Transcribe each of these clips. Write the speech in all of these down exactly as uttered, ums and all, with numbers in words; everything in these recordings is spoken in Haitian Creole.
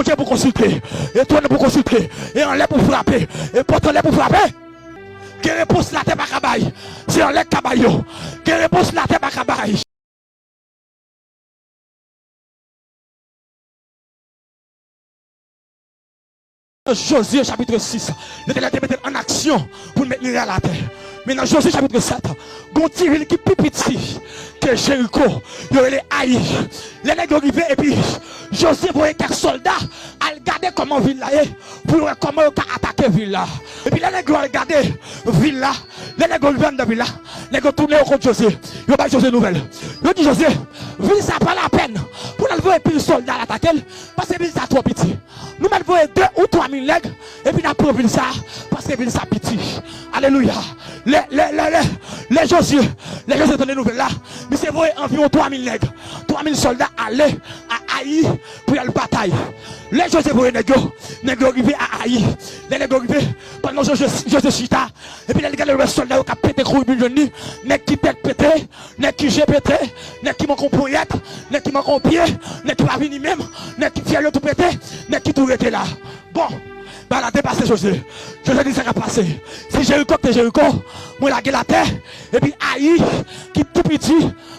Dye pou konsilte, e twòn pou konsilte, e anlè pou frape, e pòt anlè pou frape. Gen repons latè pa ka bay, se anlè k ka bay yo. Gen repons latè pa ka bay. Jozye chapit sis, Letènèl te mete l an aksyon pou l met li reyèl atè. Men nan Jozye chapit sèt, gon ti vil ki pi piti ke Jeriko, yo rele Ayi. Lè nèg yo rive, epi Jozye voye kèk sòlda al gade kòman vil la ye, pou yo wè kòman yo ka atake vil la. Epi lè nèg yo al gade vil la, lè nèg yo rive anndan vil la, nèg yo tounen yo kont Jozye. Yo bay Jozye nouvèl. Yo di Jozye, vil sa pa lapèn pou n al voye pil sòlda al atake l, paske vil sa twò piti. Nou mèt voye de ou twa mil nèg, epi n ap pran vil sa, paske vil sa piti. Alelouya. Lè, lè, lè, lè, lè Jozye, lè Jozye tande nouvèl la, misye voye anviwon twa mil nèg, twa mil sòlda ale a Ayi pou y al batay. Lè Jozye voye nèg yo, nèg yo rive a Ayi. Lè nèg yo rive, pandan Jozye, Jozye chita, epi lè l gade, l wè sòlda yo k ap pete kouri vin jwenn li, nèg ki tèt pete, nèg ki je pete, nèg ki manke yon ponyèt, nèg ki manke yon pye, nèg ki pa vini menm, nèg ki fyèl yo tou pete, nèg ki tou rete la. Bon, bagay la depase Jozye. Jozye di sa k ap pase. Si Jeriko k te Jeriko, mwen lage l atè, epi Ayi, ki tou piti,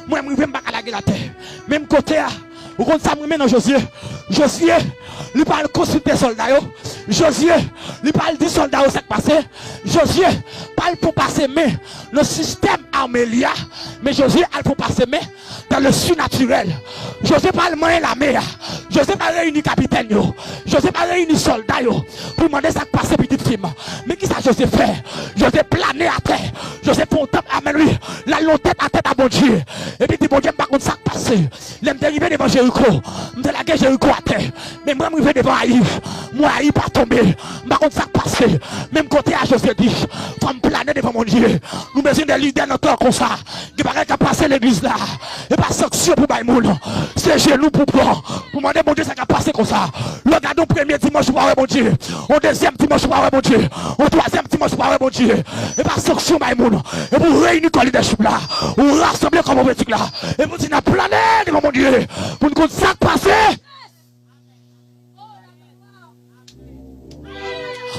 mwen m rive m pa ka lage l atè. Menm kote a, ou konn sa m renmen nan Jozye? Jozye, li pa al konsilte sòlda yo. Jozye, li pa al di sòlda yo sa k pase. Jozye pa al fon pase men nan sistèm ame li a, men Jozye al fon pase men dans le surnaturel. Jozye pa al manyen lame a. Jozye pa reyini kapitèn yo. Jozye pa reyini sòlda yo pou mande sa k pase pitit fi m. Men kisa Jozye fè? Jozye plane atè. Jozye fè yon tanp, amèn wi. L al nan tèt a tèt a Bondye. Epi di, Bondye, m pa konn sa k pase. Lè m te rive devan Jeriko, m te lage Jeriko atè. Men mwen, m rive devan Ayi. Mwen, Ayi pa tonbe. M pa konn sa k pase. Menm kote a, Jozye di, fò m plane devan Bondye. Nou bezwen de lidè nan tan konsa. Gen bagay k ap pase legliz la. E pa sanksyon pou bay moun. Se jenou pou pran. Pou mande Bondye sa k ap pase konsa. Lè w gade yon premye dimanch ou pa wè Bondye. Yon dezyèm dimanch ou pa wè Bondye. Yon twazyèm dimanch ou pa wè Bondye. E pa sanksyon bay moun. E pou reyini kò lidèchip la. Ou rasanble kò pwofetik la. E pou di n ap plane devan Bondye. Pou n konn sa k pase.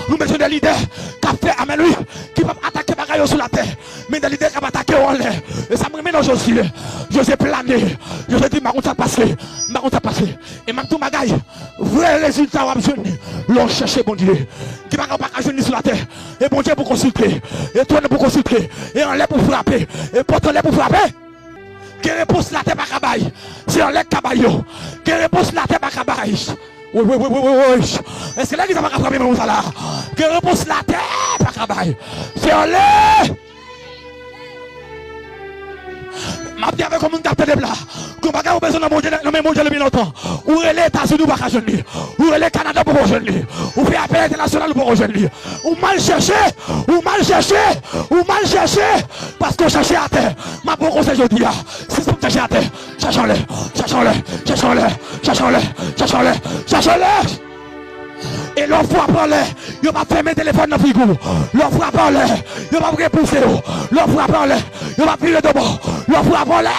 Nou bezwen de lidè k ap fè, amèn wi, ki p ap atake bagay yo sou latè, men de lidè k ap atake yo anlè. E sa m renmen nan Jozye. Jozye plane. Jozye di, m pa konn sa k pase. M pa konn sa k pase. E m ap di w bagay, vrè rezilta w ap jwenn lè w chèche Bondye. Gen bagay ou pa ka jwenn li sou latè. E Bondye pou konsilte. E twòn pou konsilte. E anlè pou frape. E pòt anlè pou frape. Gen repons latè pa ka bay, se anlè k ka bay yo. Gen repons latè pa ka bay. Wi, wi, wi, wi, wi. Èske legliz la pa ka frape men konsa la? Gen repons latè pa ka bay, se anlè. M ap di avèk yon moun k ap tande m la. Gon bagay ou bezwen nan Bondye, nan men Bondye depi lontan. Ou rele Etazini, ou pa ka jwenn li. Ou rele Kanada, ou poko jwenn li. Ou fè apèl entènasyonal, ou poko jwenn li. Ou mal chèche, ou mal chèche, ou mal chèche. Paske w chèche atè. M ap ba w konsèy jodi a. Sispann chèche atè. Chèche anlè, chèche anlè, chèche anlè, chèche anlè, chèche anlè, chèche anlè. E lè w frape anlè, yo p ap fèmen telefòn nan figi w. Lè w frape anlè, yo p ap repouse w. Lè w frape anlè, yo p ap vire do bò. Lè w frape anlè,